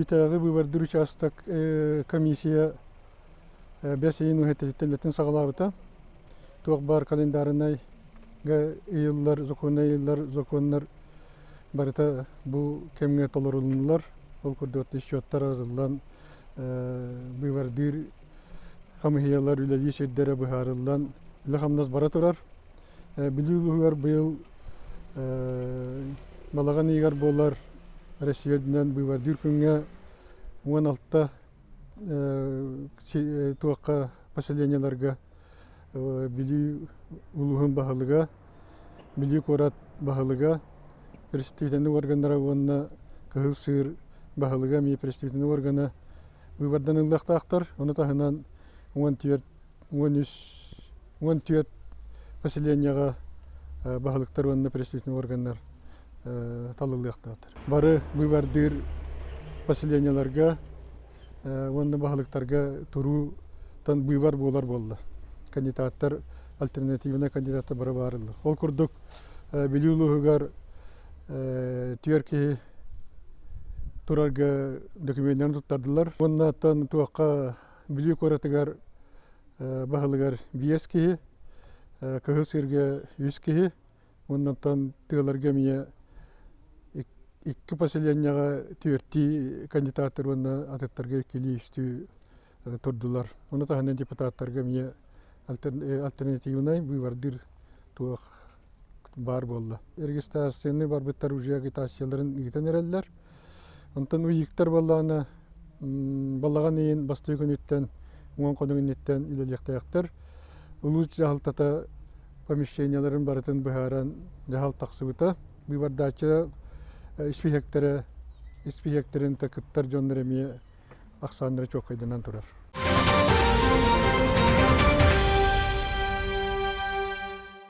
Бүлүүтээҕи быыбардыыр учаастак комиссия бэс ыйын уһэтиттэллэтин саҕалаабыта. Туох баар календарынайга ыйыллар, законнай ыйыллар законнар барыта бу кэмҥэ толорулуннулар. Ол курдук счеттар арыллан быыбардыыр хамыһыйалар үлэлии сирдэрэ быһаарыллан үлэ-хамнас бара турар. Бүлүү улууһугар быйыл балаҕан ыйыгар буолар Россия үрдүнэн быыбардыыр күҥҥэ 16 туохха поселениеларга Бүлүү улууһун баһылыга, Бүлүү куорат баһылыга, представительнай органнара уонна Кыһыл Сыыр баһылыга эмиэ представительнай органа быыбарданыллыахтаахтар. Ону таһынан 14 13 14 поселениеҕа баһылыктар уонна представительнай органнар талыллыахтаахтар. Бары быыбардыыр поселениеларга уонна баһылыктарга туруутан быыбар буолар буолла. Кандидаттар, альтернативнай кандидаттар бары баарыллар. Ол курдук Бүлүү улууһугар түөрт киһи турарга докумуоннарын туттардылар. Уонна оттон туохха Бүлүү куоратыгар баһылыгар биэс киһи, Кыһыл Сыырга үс киһи, уонна оттон тыаларга эмиэ икки поселениеҕа түөртүү кандидаттар уонна атыттарга иккилии үстүү турдулар. Ону таһынан депутаттарга эмиэ альтернативнай быыбардыыр туох баар буолла. Регистрацияны барбыттар уже агитацияларын ыытан эрэллэр. Онтон уйуктар буоллаҕына балаҕан ыйын бастакы күнүттэн уон хонук инниттэн үлэлиэхтээхтэр. Улуус дьаһалтата помещениеларын барытын быһааран дьаһал тахсыбыта. Быыбардааччы испииһэктэрэ испииһэктэрин кыттар дьоннор эмиэ ахсааннара чуолкайданан турар.